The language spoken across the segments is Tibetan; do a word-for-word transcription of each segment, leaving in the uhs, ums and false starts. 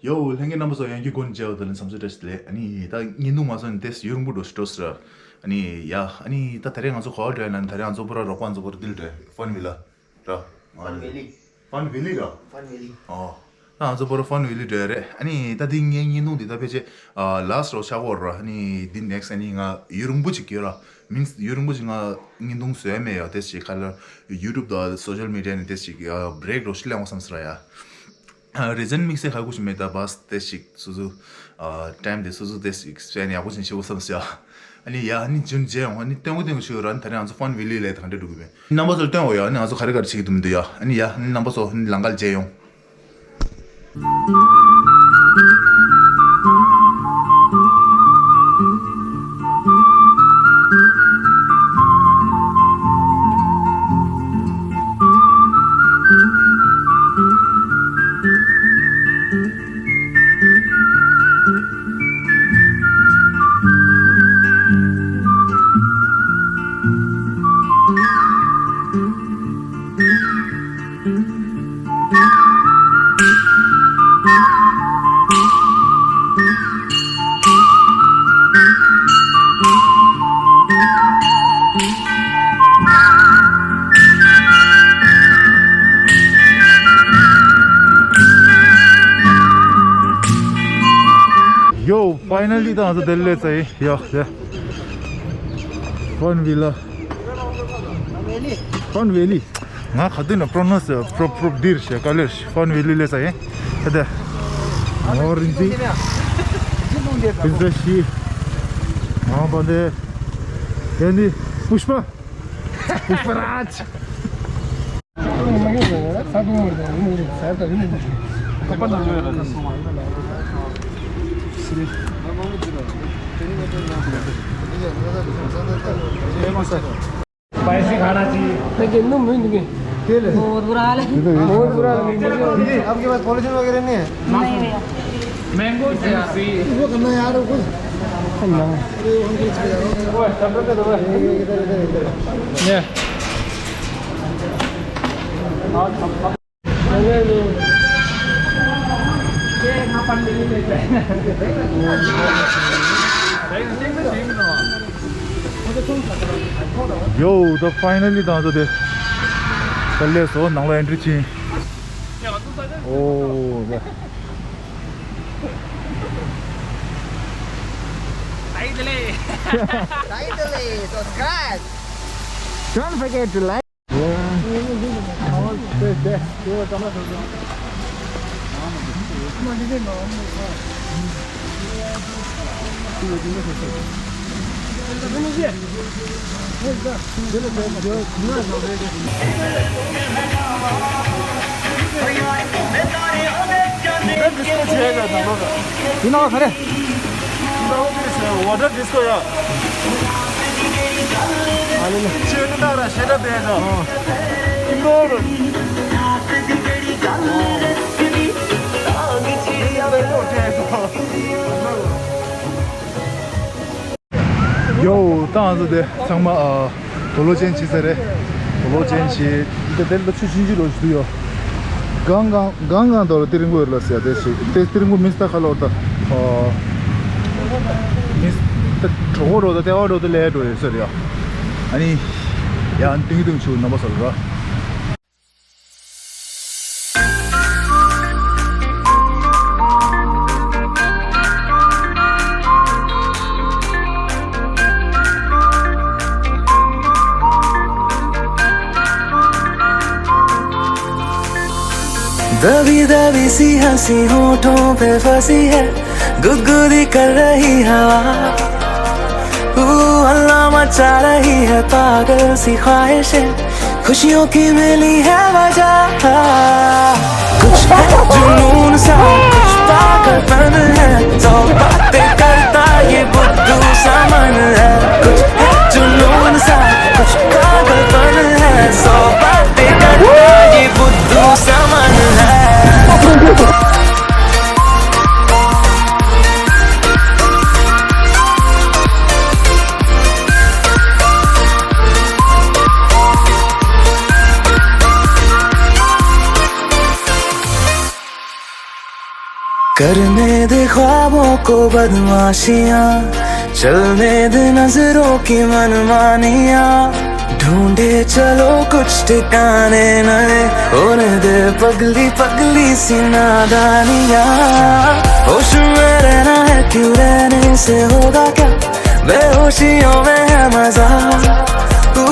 ཡོ། ལྷན་རྒྱས་རྣམ་པ་ཚོ། ཡང་སྒོ་ནས་མཇལ་བ་དང་ལེན་འཚམས་འདྲི་བཀྲ་ཤིས་བདེ་ལེགས། ཨ་ནི་ད་བརྙན་ཐུང་མ་སོང་ནས་ཏོག་ཙམ་ཡུན་རིང་པོ་འགྲོ་ཞིག་འགྲོ་ཟེར། ཨ་ནི་ཡ། ཨ་ནི་ད་ད་རེས་ང་ཚོ་ག་པར་འགྲོ་ཡ་ན། ད་རེས་ང་ཚོ་པུ་ར་རོགས་པ་ང་ཚོ་པུ་ར་འདིར་འགྲོ། ཧྥན་ཝི་ལ་ར། ཧྥན་ཝེ་ལི། ཧྥན་ཝེ་ལི་ར། ཧྥན་ཝེ་ལི། ཨོ། ད་ང་ཚོ་པུ་ར་ཧྥན་ཝེ་ལི་འགྲོ་ཡ་རེད། ཨ་ནི་ད་འདི་ངའི་བརྙན་ཐུང་འདི་ད་ཕལ་ཆེར་ལཱ་སི་ཊི་རོ་ཆགས་ཀྱི་ཡོད་རེད། ཨ་ནི་འདི་ནེག་སི་ཊི་ཨ་ནི་ང་ཡུན་རིང་པོ་ཅིག་ཡོད་ར། མིན་ཡུན་རིང་པོ་ཅིག་ང་བརྙན་ཐུང་བཟོས་མེད་ཡ། ཏོག་ཙམ་ཅིག་ཁ་ལ་ཡུ་ཊུབ་དང་སོ་ཤལ་མི་ཌི་ཡ་ནས་ཏོག་ཙམ་ཅིག་བྷི་རེག་རོ་ཞིག་ལེན་དགོས་བསམ་སོང་ར་ཡ། རེ་ཛན་དམིགས་བསལ་ཧ་གོ་ཞིག་མེད། ད་བྷ་སི་ཏོག་ཙམ་ཅིག་སོ་སོ་ཨ་ཊའིམ་དེ་སོ་སོ་ཏོག་ཙམ་ཅིག་སྤེན་ཡག་པོ་ཞིག་བྱེད་དགོས་བསམ་སོང་ཡ། ཨ་ནི་ཡ། ཨ་ནི་ཅུང་མཇལ་ཡོང་། ཨ་ནི་སྟོན་གོ་སྟོན་གོ་ཞུ་ཡོད་ར། ཨ་ནི་ད་རེས་ང་ཚོ་ཧྥན་ཝེ་ལི་ལ་ད་ག་འདྲ་འགྲོ་གི་མེད། རྣམ་པ་ཚོར་སྟོན་འོ་ཡ། ཨ་ནི་ང་ཚོ་ག་རེ་ག་རེ་བྱེད་ཀྱི་འདུག་མི་འདུག་ཡ། ཨ་ནི་ཡ། ཨ་ནི་རྣམ་པ་ཚོ་ཨ་ནི་ལམ་ཁ་ལ་མཇལ་ཡོང་། ཡོ། ཕའི་ནལ་ལི་ད་ང་ཚོ་དེར་སླེབས་ཚར་ཡིན་ཡ། ཡ། ཧྥན་ཝེ་ལི། ཧྥན་ཝེ་ལི། ང་ག་དུས་ན་པྲོ་ནོན་སི་པྲོ་པྲོ་འདིར་ཤེས་ག་ལེར་ཤེས། ཧྥན་ཝེ་ལི་སླེབས་ཚར་ཡིན། ད་ལྟ་ངོ་རིན་ཅི། ཕིན་ས་ཤི། ངོ་པ་འདི། ཡ་ནི་པུཤ་པ། པུཤ་པ་རཱཇ། स्पाइसी खाना चाहिए। देखिए, नू मुंह देखिए। बहुत बुरा हाल है। बहुत बुरा हाल है। आपके पास पॉलिथीन वगैरह नहीं है? नहीं भैया। Mango juice. वो करना यार, वो कुछ करना। अरे, वो हम कुछ कर रहे हैं। वो है, सब रख दो। ये इधर, इधर, इधर। ये। ཡོ། ད་ཕའི་ནལ་ལི་ད་ང་ཚོ་དེ་ད་སླེབས་སོང་། ནང་ལ་ཨེན་ཊི་རི་བྱིན། ཨོ། Finally! Finally! Subscribe! Don't forget to like. ཡིན་ནོ་ག་རེ། ཝ་ཊར་ཌི་སི་ཀོ་ཡ། ཨ་ལེ་ལེ། ཆོས་ནི་ན་ར་ཤེ་ད་བེ་ད། ཨིན་དོ་ར། ཡོ། ད་ང་ཚོ་དེ་ཚང་མ་ཨ། དུག་ལོག་ཅན་བྱས་ཚར་རེད། དུག་ལོག་ཅན་བྱས། འདི་དེར་ལ་ཆུ་ཆུན་ཆུ་ལོ་ཞིག་འདུག་ཡོ། གང་གང་གང་གང་དུ་ལ་དེ་རིང་པོ་ཡོད་ལ་ཟེར་ཡ་དེ་ཞིག་དེ་དེ་རིང་པོ་མི་སྟ་ཁ་ལོ་ད། མི་སྟ་གྲོགས་པོ་རོ་ད་ལྟེ་བ་རོ་ད་ལས་འགྲོ་ཡོད་ཟེར་ཡ། ཨ་ནི་ཡང་ཏིང་ཏིང་ཆུ་རྣམ་པ་ཟེར་ར། दबी दबी सी हंसी होठों पे फंसी है, गुदगुदी कर रही हवा। तू हल्ला मचा रही है, पागल सी ख्वाहिशें, खुशियों की मिली है वजह। कुछ है जुनून सा, कुछ पागलपन है, सौ बातें करता ये बुद्धू सा मन है। कुछ है जुनून सा, कुछ पागलपन है, सौ बातें करता ये बुद्धू सा मन है। करने दे ख्वाबों को बदमाशियां, चलने दे नजरों की मनमानियां, ढूंढे चलो कुछ ठिकाने नए, होने दे पगली पगली सी नादानियां। होश में रहना है, क्यों रहने से होगा क्या, बेहोशियों में है मजा। तू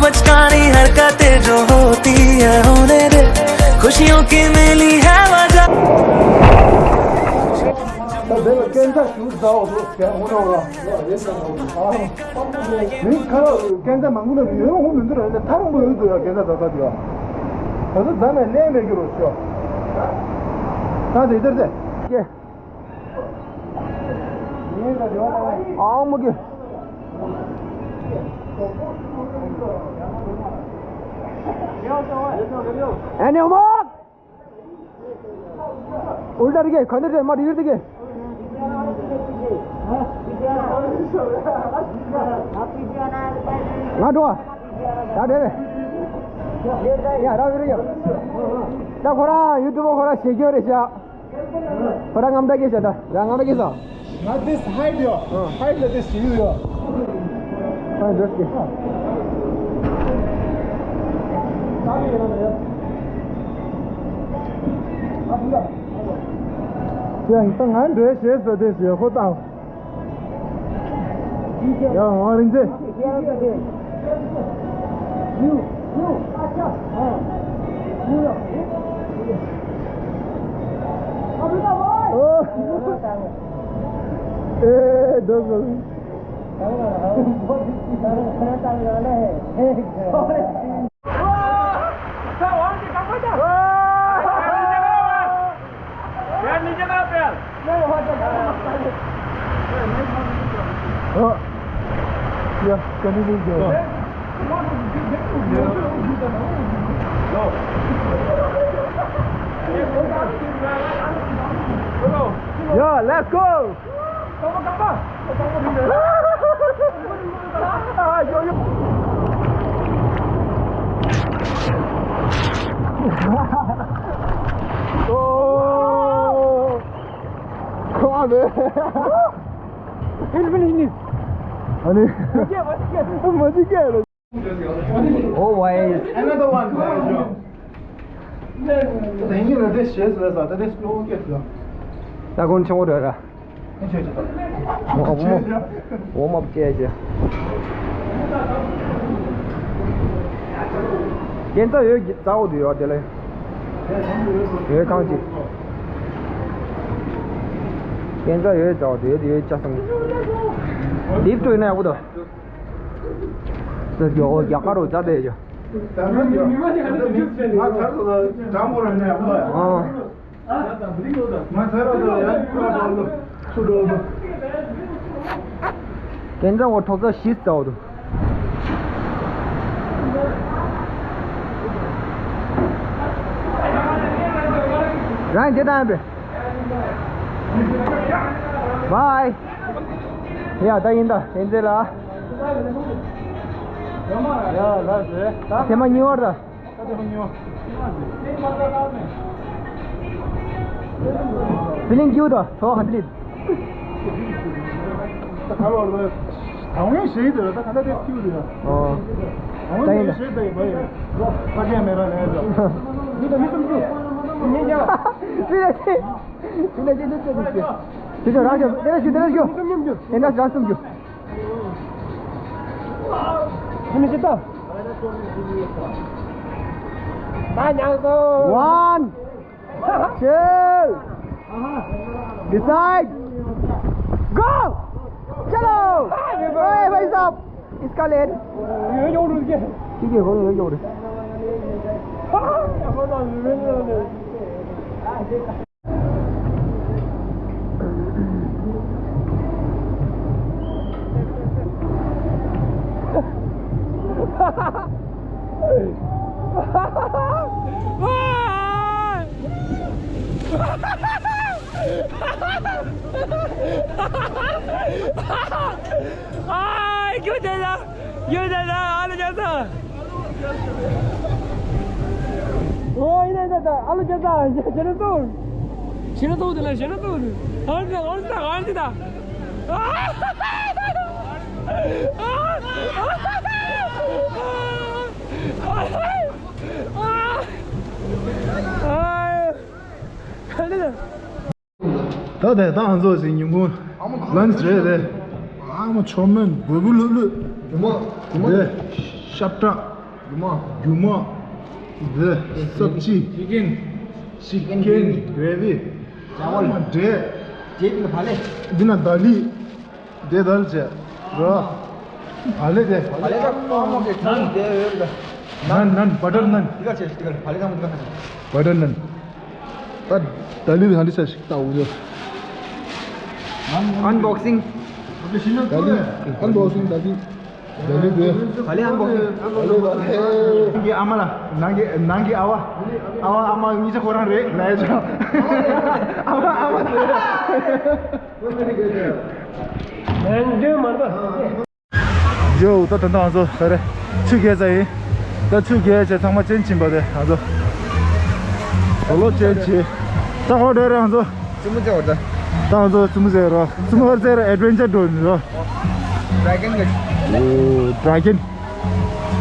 बचकानी हरकतें जो होती है, होने दे, खुशियों की मिली है वजह। ད་དེ་ལ་སྐས་འཛེག་ཞུ་ཟ་འོ་དོ་ཟེར་འོ་ན་འོ་ལ། མི་ཁ་ལ་སྐས་འཛེག་མང་པོ་ལ་ཡོད་འོ་མི་འདུག་ར། ད་ཐ་རུང་པོ་ཡོད་འདུག་ཡ། སྐས་འཛེག་ཟ་ས་དེ་ཡ། ད་ཚོ་ཟ་ནས་ལེན་མེད་རྒྱུ་རོ་ཤོ། ད་དེ་དེར་དེ། ཨང་མོ་གི། ཨ་ནི་མོ། ཨུལ་ཏ་རི་གེ་ག་འདི་རེད་མ་རི་རི་གེ། ང་འགྲོ་བ། ད་འདྲ་བས། ཡ་ར་བི་རི་ཡ། ད་ཁོ་རང་ཡུ་ཊུབ་ཁོ་རང་ཞེ་སྐྱོན་རེད་ཤག་ཁོ་རང་རྔམ་སྟག་སྐད་བཤད་ད་ར་རྔམ་སྟག་སྐད་བཟོ། ང་this height ཡོད། height ལ་this ཞིག་ཡོད། ཧོན་འདྲེས་ཀྱི། ཡ་ད་ང་འདྲེས་ཞེས་ཟེར་དེ་ཞེས་ཁོ་བཏང་། ཡ་ང་རིང་ཚེ། ཨེ་འདུག་གོ། Yeah, let's go! Oh, come on, man. 아니, 맞을게. Oh, why? Another one. ད་ཡིན་ན་དེ་ཞེས་ཟེར་ས་ད་དེ་སློ་བོ་སྐད་ཟེར། ད་ཀུན་ཆུང་བོ་རེད་ར། ཨོ་མོ། ཝོམ་ཨབ་བྱས་བྱས། རྒྱན་རྩ་འོད་ཀྱི་རྩ་འོག་ཏུ་ཡོད་དེ་ལ། འོད་ཁང་གཅིག་རྒྱན་རྩ་འོད་རྩ་འོག་ཏུ་ཡོད་དེ་ཡོད་ཅག་སོང་། ལིབ་ཏུ་ཡོད་ན་ཡག་པོ་འདུག་ད་ཡོ་རྒྱ་གར་རུ་རྩ་བསྡད་ཡོད། ང་ཚར་དུ་འགྲམ་པོ་ར་ནས་ཡག་པོ་ཡ། ཨ། ང་ཚར་དུ་ཡ་ཁུ་ར་འགྲོ་ལོ། ཁུ་འགྲོ་ལོ། རྒྱན་རྩ་འོག་གྲོགས་ཚོགས་ཞིག་རྩ་འོག་ཏུ། རང་དེ་དང་པས། བའི། ཡ་ད་ཡིན་ད་ཡིན་ཚེ་ལ། ཡ་ལ་ཟེ་ད་ཐེངས་མ་གཉིས་པ་ར། ད་ཐེངས་མ་གཉིས་པ། ཕི་ལིང་ཀིའུ་ད་ཚོ་ཧ་ཏི་ལི། ད་ག་ལོར་ད། དང་བའི་ཞེས་དེ་ད་ག་ད་དེ་ཀིའུ་དེ་ཡ། ཨོ། དང་བའི་ཞེས་དེ་བའི། ཕ་གིའི་མེ་ར་ལས་ད། མི་ད་མི་སུམ་ཅུ། མི་ཉིས་བརྒྱ། ཕི་ལ་ཤི། ཕི་ལ་ཤི་དེ་ཚོ་དེ་ཤི། དེ་ཚོ་རང་ཤི་དེ་ལ་ཤི་དེ་ལ་ཤི། དེ་འདྲ་རང་སུམ་ཅུ། ཁྱིམ་མི་ཤི་ད། ད་ཉང་སོ། One, two, decide, go! ཆ་ལོ། ཨེ་བྷའི་སཱབ། Escalade. ཡོད་ཡོད་རུ་གེ། ཅི་གེ་ཧོ་ཡོད་ཡོད་རུ། ཨ། ཁྱོད་དེ་ལ། ཁྱོད་དེ་ལ་ཨ་ལོ་རྒྱ་ཚ། ཨོ་ཡིན་ན་ད་ད་ཨ་ལོ་རྒྱ་ཚ་རྒྱ་ཚ་སོང་། ཞེ་ན་ཏོག་དེ་ལ་ཞེ་ན་ཏོག་དེ། ཨ་ཙི་ཨ་ཙི་ཨ་ཙི་ད། ད་དེ་ད་ང་ཚོ་ཞིག་ཉིན་གུང་ལན་ཆི་རེད་དེ། ཨ་མ་མཆོག་དམན་འབུ་འབུ་ལྷུག་ལྷུག་དེ་ཤབ་ཏྲ། རྒྱུ་མ། རྒྱུ་མ། འདི་སབ་ཅི། ཅི་ཀེན། ཅི་ཀེན་གྷ་རེ་བི། ཅ་ཝལ། འབྲས། དེ་འདི་ན་བག་ལེབ། འདི་ན་དཱ་ལི། འདི་དཱ་ལི་བྱས། རོ། བག་ལེབ་དེ། བག་ལེབ་ད་ཀ་མོ་གི་ཐང་དེ་ཡོད་ལ། ནན་ནན། བ་ཊར་ནན། འདི་ག་བྱས། འདི་ག་བག་ལེབ་ཀ་མོ་འདི་ག་བྱས། བ་ཊར་ནན། ད་དཱ་ལི་དཱ་ལི་ས་ཞིག་ལྟ་འུ་ཡོད། ཨན་བོག་སིང་། དཱ་ལི་ཨན་བོག་སིང་། དཱ་ལི། དཱ་ལི་དེ། བག་ལེབ་ཨན་བོག་སིང་། ནང་གི་ཨ་མ་ལ། ནང་གི་ནང་གི་ཨ་བ། ཨ་བ་ཨ་མ་གཉིས་ཆ་ཁོ་རང་རེད་ལབ་ཡ་ཆོག་ཨ་བ་ཨ་མ་དེ་རེད། ཡོ། ད་ད་ལྟ་ང་ཚོ་ག་རེ་ཆུ་བརྒལ་ཚར་ཡིན། ད་ཆུ་བརྒལ་བྱས་ཚང་མ་ཅན་ཕྱིན་པ་དེ་ང་ཚོ་དོ་ལོ་ཅན་ཕྱིན། ད་ཧོ་འདྲ་རེད་ང་ཚོ། ཙི་མུ་ཙེ་བར་ད། ད་ང་ཚོ་ཙི་མུ་ཙེ་རོ། ཙི་མུ་ཧར་ཙེ་ར་ཨེ་ཌི་ཝེན་ཅར་འགྲོ་ནི་རོ། ཌེ་གོན་གི། ཨོ། ཌེ་གོན།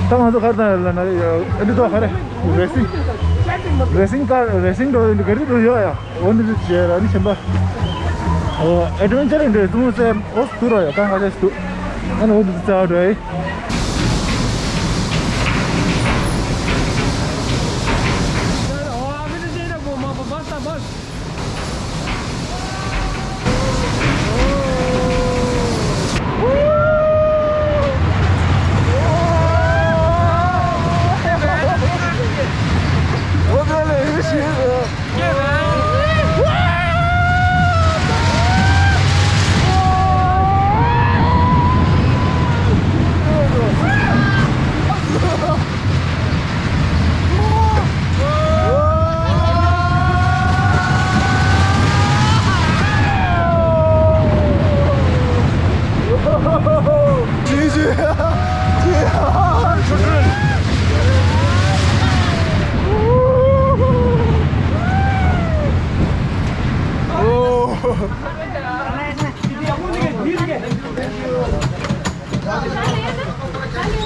ད་ང་ཚོ་ག་རེ་བཏང་ཡོད་ལབ་ན་ཨ་འདི་ཐོག་ག་རེ། རེ་སིང་། རེ་སིང་ཀར། རེ་སིང་འགྲོ་ཡོད་འདི་ག་རེ་འགྲོ་ཡོད་ཡ། འོ་འདི་འདི་བྱས་ར་ནི་ཆེན་པ། ཨོ་ཨེ་ཌི་ཝེན་ཅར་འདྲ་ཙི་མུ་ཙེ་འོ་སུ་ར་ཡ་གང་ག་ཅེས་སུ། ཨ་ནི་འོ་འདི་འདི་བྱས་ར་ཡ།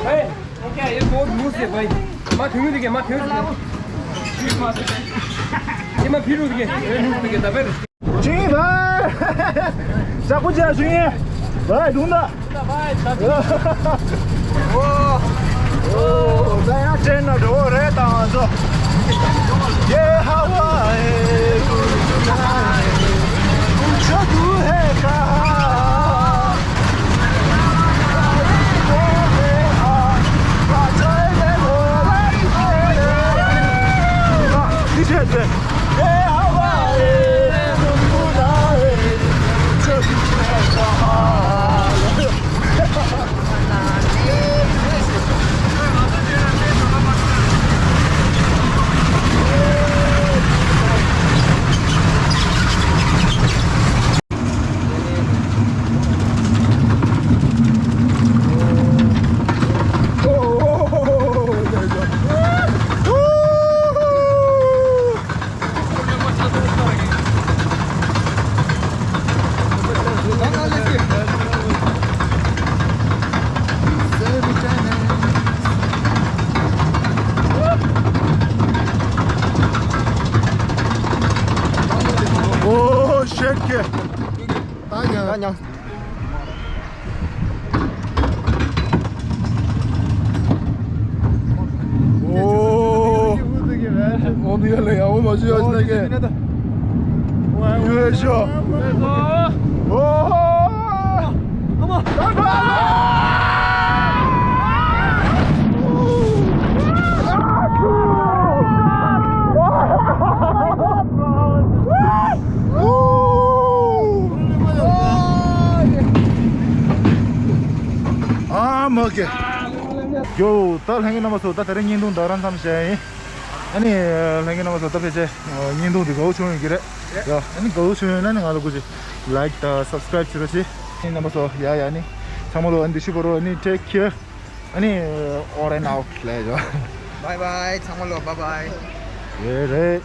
Hey! Okay, ये बहुत लूज है भाई। मैं ठेंगू दिखे, मैं ठेंगू दिखे। ये मैं फिर दिखे, ये लूज दिखे, तब है। ཅིང་ཝེ། ཅག་པོ་ཅག་ཅིང་ཝེ། ཝེ་དུང་ད། ཨོ། ཨོ། ད་ཡང་ཅན་ན་འགྲོ་རེད་དང་ཟོ། ཡེ་ཧ་ཝ་ཨེ། Oh shit, kid. ད་ཉང་། ད་ཉང་། ཨོ། ཨོ་འདི་ཡ་ལེ་ཡ་འོ་མ་ཞུ་ཡ་ཞུ་ན་ཀེ། ཡོད་ཤོ། ཨོ། ཨ་མ་ཀེ། ཡོ། ད་ལྷན་རྒྱས་རྣམ་པ་ཚོ་ད་དེ་རིང་བརྙན་ཐུང་འདི་རང་མཚམས་བཞག་ཡིན། ཨ་ནི་ལྷན་རྒྱས་རྣམ་པ་ཚོ་ད་ཕལ་ཆེར་བརྙན་ཐུང་འདི་དགའ་བོ་བྱུང་ཡོད་ཀྱི་རེད། ཡ། ཨ་ནི་དགའ་བོ་བྱུང་ཡོད་ན་ནི་ང་ལ་སྐུ་མཁྱེན་ལའིཀ་དང་སབ་སི་ཀ་རེབ་བྱེད་རོགས་བྱེད། ཨ་ནི་རྣམ་པ་ཚོ་ཡ་ཡ་ནི་ཚང་མ་ལོ་ཨ་ནི་འདི་ཤི་བོ་རོ་ཨ་ནི་take care. ཨ་ནི་over and out ལས་ཡོ། Bye bye ཚང་མ་ལོ། Bye bye. ཡེ་རེད།